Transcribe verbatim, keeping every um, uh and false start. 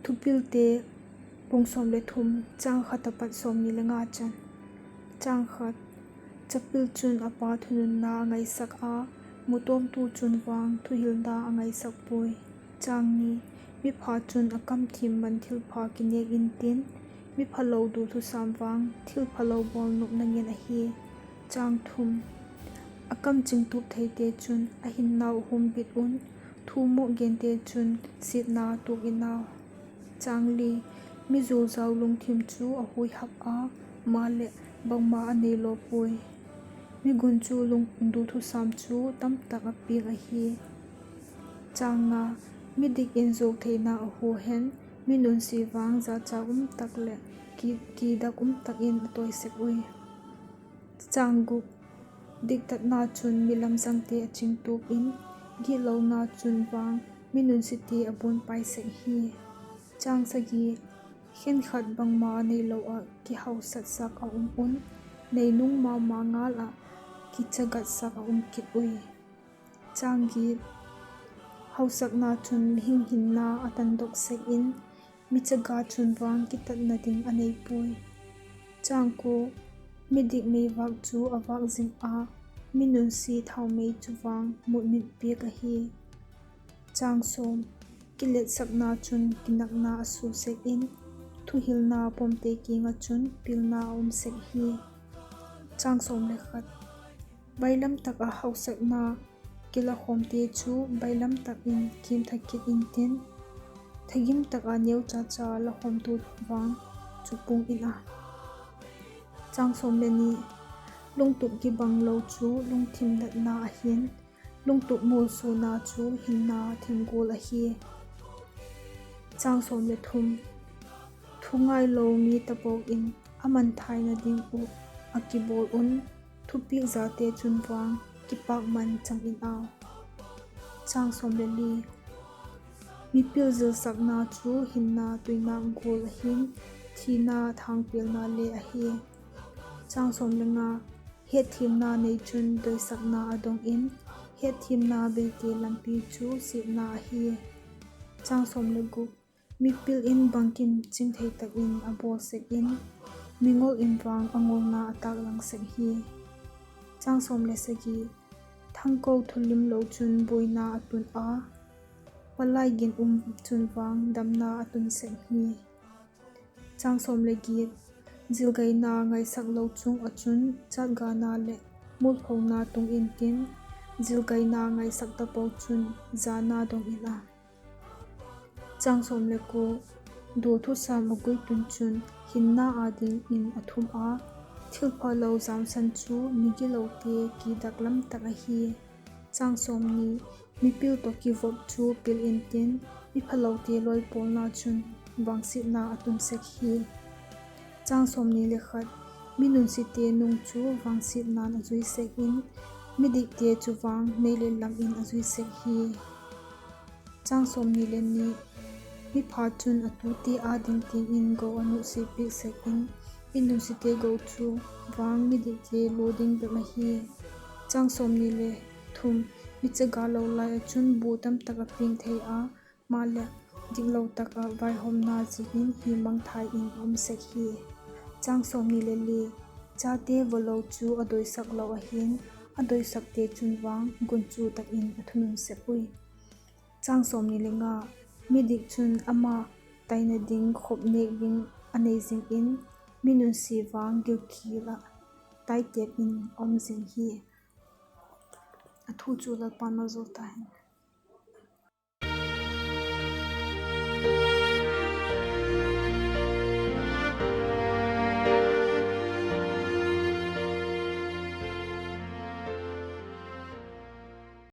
Thupilte bung sawm le thum, chang khat apat sawmni le nga chan. Chang khat, chapil chun a pa thununna a ngaisak a, mutawmtu chun vang thuhilna a ngaisak puai. Chang ni, mipha chun a kam thiam man thilpha kinêk intin, miphalo duthusam vang thilphalo bawl nopna ngen ahi. Chang thum, a kam chingtup theite chun a hinnau a humbit un, thu mawk gente chun siatna tuak in au. Chang li, mi zualzau lungthim chu a huihap a, maleh bangma a neilaw puai. Mi gunchu lung duthusam chu tamtak a piang ahi. Chang nga, midik in zuau theina a hua hen, mi nunsia vang jachâk um tak leh ki, kidak um tak in a tawi sek ui. Chang guk, diktatna chun mi lamzangte a chingtup in, gitlona chun vang mi nunsiate a buanpai sek hi. Chang sagi, khenkhat bangma neilo ah kihausatsak a um un, neinung ma ma ngal ah kichagatsak a um kit ui. Chang giat, hausakna chun mihing hinna a tandok sek in, mi chaga chun vang kitatna ding a nei puai. Chang kua, midik meivâk chu a vâk zing a, mi nunsia thaumei chu vang mutmit piak ahi. Chang sawm, kiletsakna chun kinakna a sua sek in, thuhilna pawmte kiang ah chun pilna a um sek hi. Chang sawm le khat, bailam tak ah hausakna kilakhawmte chu bailam tak in kiamtha kit intin, thagim tak ah neuchacha lakhawmtu vang chu pung in a. Chang sawm le ni, lungtup kibanglo chu lungthim natna ahi'n, lungtup mualsuana chu hinna thim gual ahi. Chang sawm le thum, thu ngailo mi tapo in a mangthaina ding uh a kibawl un, thupiak jate chun vang kipâkman chang in au. Chang sawm le li, mipil zilsakna chu hinna tuinâk gual ahi'n, thina thângpêlna le ahi. Chang sawm le nga, hetthiamna nei chun doisakna a dong in, hetthiamna beite lampi chu siatna ahi. Chang sawm le guk, mipil in bangkim chingthei tak in a bawl sek in, mingol in vang a ngolna a tâklang sek hi. Chang sawm le sagi, thangko thulimlo chun buaina a tun a, palai ginum chun vang damna a tun sek hi. Chang sawm le giat, zilgaina ngaisak lo chung ah chun chatgana leh mualphona tung intin, zilgaina ngaisak tapo chun jana dong in a. Chang sawm le kua, duthusam a guitun chun hinna â dingin a thum a, thilphalo jamsan chu migilote kidak lam tak ahi. Chang sawmni, mipil tawh kivop chu pil intin, miphalote lawipawlna chun vangsiatna a tun sek hi. Chang sawmni le khat, mi nunsiate nung chu vangsiatna'n a zui sek in, midikte chu vang nei leh lam in a zui sek hi. Chang sawmni le ni, mipha chun a tute â ding tiang in go a nutsiat piak sek in, mi nunsiate go chu vang midikte lua ding bep ahi. Chang sawmni le thum, mi chaga lo lai ah chun bu tamtak a piang thei a, maleh diklo tak ah vaihawmna ziakin hi mangthai in a um sek hi. Chang sawmni le li, chate valo chu a doisak lo ahi'n, a doisakte chun vang gunchu tak in a thunun sek ui. Chang sawmni le nga, midik chun ama taina ding khop nêk ding a nei zing in, mi nunsia vang gilkial ah taitêk in a um zing hi. A thu chu Lalpa'n malzawl ta hen.